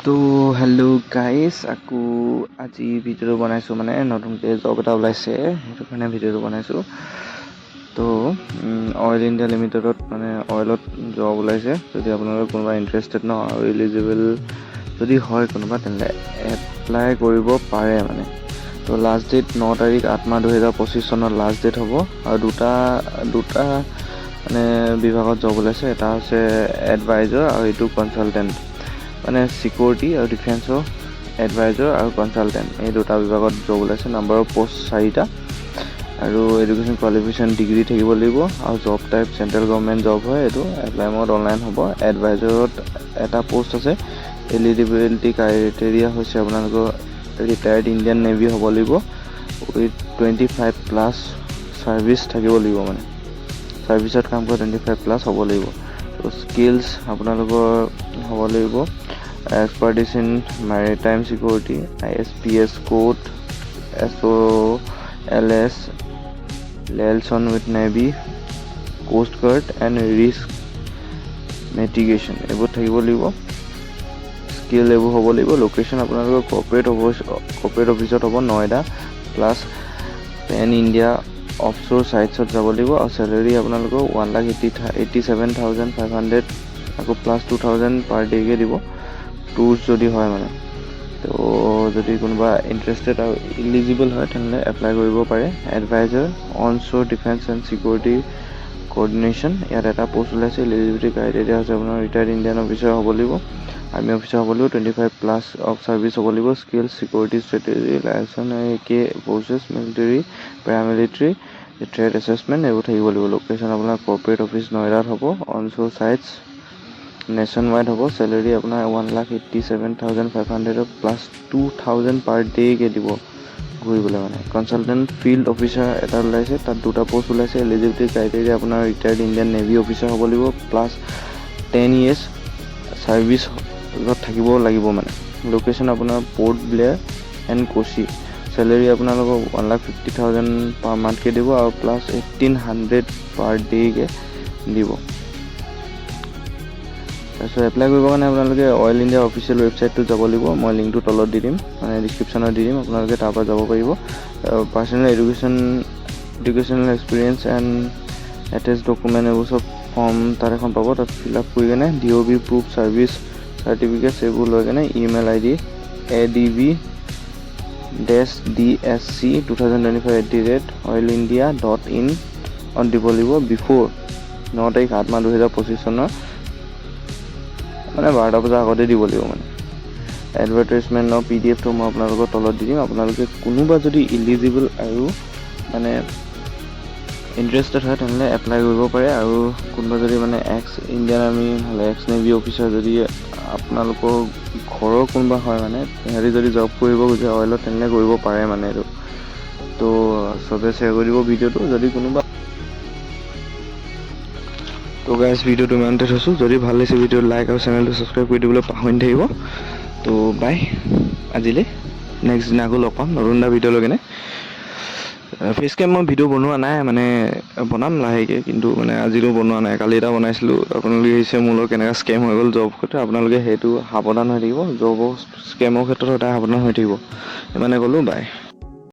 তো hello' guys, আকৌ আজি ভিডিঅ'টো বনাইছোঁ, মানে নতুনকৈ জব এটা ওলাইছে, সেইটো কাৰণে ভিডিঅ'টো বনাইছোঁ। তো অইল ইণ্ডিয়া লিমিটেডত, মানে অইলত জব ওলাইছে। যদি আপোনালোক কোনোবা ইণ্টাৰেষ্টেড ন আৰু ইলিজিবল যদি হয় কোনোবা, তেনেহ'লে এপ্লাই কৰিব পাৰে মানে। তো লাষ্ট ডেট 9 তাৰিখ 8 মাহ 2025 চনত লাষ্ট ডেট হ'ব। আৰু দুটা দুটা মানে বিভাগত জব ওলাইছে। এটা হৈছে এডভাইজাৰ আৰু এইটো কনচালটেণ্ট, মানে ছিকিউৰিটি আৰু ডিফেন্সৰ এডভাইজাৰ আৰু কনচালটেণ্ট, এই দুটা বিভাগত জব ওলাইছে। নাম্বাৰ অফ পষ্ট চাৰিটা আৰু এডুকেশ্যন কোৱালিফিকেশ্যন ডিগ্ৰী থাকিব লাগিব। আৰু job type central government job হয় এইটো। এপ্লাই মোড অনলাইন হ'ব। এডভাইজাৰত এটা পষ্ট আছে। এলিজিবিলিটি ক্ৰাইটেৰিয়া হৈছে আপোনালোকৰ ৰিটায়াৰ্ড ইণ্ডিয়ান নেভি হ'ব লাগিব, উইথ 25 প্লাছ ছাৰ্ভিচ থাকিব লাগিব, মানে ছাৰ্ভিচত কাম কৰা 25 প্লাছ হ'ব লাগিব। ত' স্কিলছ আপোনালোকৰ হ'ব লাগিব expertise in maritime security, ISPS code, SOLS, liaison with Navy, Coast Guard and risk mitigation, এইবোৰ থাকিব লাগিব। স্কিল এইবোৰ হ'ব লাগিব। লোকেশ্যন আপোনালোকৰ কৰ্পৰেট অফিচত হ'ব, Noida, plus pan India offshore চাইটছত যাব লাগিব। আৰু চেলেৰি আপোনালোকৰ 1,87,500, আকৌ প্লাছ 2,000 পাৰ ডে'কে দিব টুৰছ যদি হয় মানে। তো যদি কোনোবা ইণ্টাৰেষ্টেড আৰু ইলিজিবল হয়, তেনেহ'লে এপ্লাই কৰিব পাৰে। Advisor onshore defence and security coordination, ইয়াত এটা পষ্ট ওলাইছে। এলিজিবিলিটি ক্ৰাইটেৰিয়া হৈছে আপোনাৰ ৰিটায়াৰ্ড ইণ্ডিয়ান অফিচাৰ হ'ব লাগিব, আৰ্মি অফিচাৰ হ'ব লাগিব, 25 plus of service হ'ব লাগিব। Skill security strategy, liaison K forces, military, paramilitary, threat assessment, এইবোৰ থাকিব লাগিব। লোকেশ্যন আপোনাৰ কৰ্পৰেট অফিচ নয়ডাত হ'ব, অনশ্ব'ৰ চাইটছ নেশ্যন ৱাইড হ'ব। চেলেৰি আপোনাৰ 1,87,500ৰ প্লাছ 2,000 পাৰ ডে'কে দিব ঘূৰিবলৈ মানে। কনচালটেণ্ট ফিল্ড অফিচাৰ এটা ওলাইছে, তাত দুটা পষ্ট ওলাইছে। এলিজিবিলিটি ক্ৰাইটেৰিয়া আপোনাৰ ৰিটায়াৰ্ড ইণ্ডিয়ান নেভি অফিচাৰ হ'ব লাগিব, প্লাছ 10 ইয়েৰ্ছ ছাৰ্ভিচত থাকিব লাগিব মানে। লোকেশ্যন আপোনাৰ পৰ্ট ব্লেয়াৰ এণ্ড কোচি। চেলেৰি আপোনালোকক 1,50,000 পাৰ মান্থকৈ দিব আৰু প্লাছ 1,800 পাৰ ডে'কে দিব। তাৰপিছত এপ্লাই কৰিবৰ কাৰণে আপোনালোকে অইল ইণ্ডিয়াৰ অফিচিয়েল ৱেবছাইটটোত যাব লাগিব। মই লিংকটো তলত দি দিম, মানে ডিছক্ৰিপশ্যনত দি দিম, আপোনালোকে তাৰপৰা যাব পাৰিব। Personal educational experience and attach document, এইবোৰ চব ফৰ্ম তাত এখন পাব। তাত ফিল আপ কৰি কেনে DOB proof, service certificates, এইবোৰ লৈ কেনে email ID adv-dsc2025@oilindia.in অত দিব লাগিব বিফ'ৰ 9 তাৰিখ 8 মাহ 2025 চনৰ মানে 12টা বজাৰ আগতে দিব লাগিব মানে। এডভাৰটাইজমেণ্টৰ পিডিএফটো মই আপোনালোকৰ তলত দি দিম। আপোনালোকে কোনোবা যদি ইলিজিবল আৰু মানে ইণ্টাৰেষ্টেড হয়, তেনেহ'লে এপ্লাই কৰিব পাৰে। আৰু কোনোবা যদি মানে এক্স ইণ্ডিয়ান আৰ্মি নহ'লে এক্স নেভি অফিচাৰ যদি আপোনালোকৰ ঘৰৰ কোনোবা হয়, মানে সিহঁতি যদি জব কৰিব খোজে অইলত, তেনেহ'লে কৰিব পাৰে মানে এইটো। তো চবে শ্বেয়াৰ কৰি দিব ভিডিঅ'টো যদি কোনোবা। তো গাইজ, ভিডিঅ'টো ইমানতে থৈছোঁ। যদি ভাল লাগিছে ভিডিঅ'টো, লাইক আৰু চেনেলটো ছাবস্ক্ৰাইব কৰি দিবলৈ পাহৰি নাথাকিব। তো বাই আজিলৈ, নেক্সট দিনা আকৌ লগ পাম নতুন এটা ভিডিঅ' লৈ কেনে। ফেচ কেম মই ভিডিঅ' বনোৱা নাই, মানে বনাম লাহেকৈ, কিন্তু মানে আজিলৈও বনোৱা নাই। কালি এটা বনাইছিলোঁ। আপোনালোকে দেখিছে মোৰ লগত কেনেকুৱা স্কেম হৈ গ'ল জব ক্ষেত্ৰত। আপোনালোকে সেইটো সাৱধান হৈ থাকিব, জবৰ স্কেমৰ ক্ষেত্ৰত সদায় সাৱধান হৈ থাকিব। ইমানে ক'লোঁ, বাই।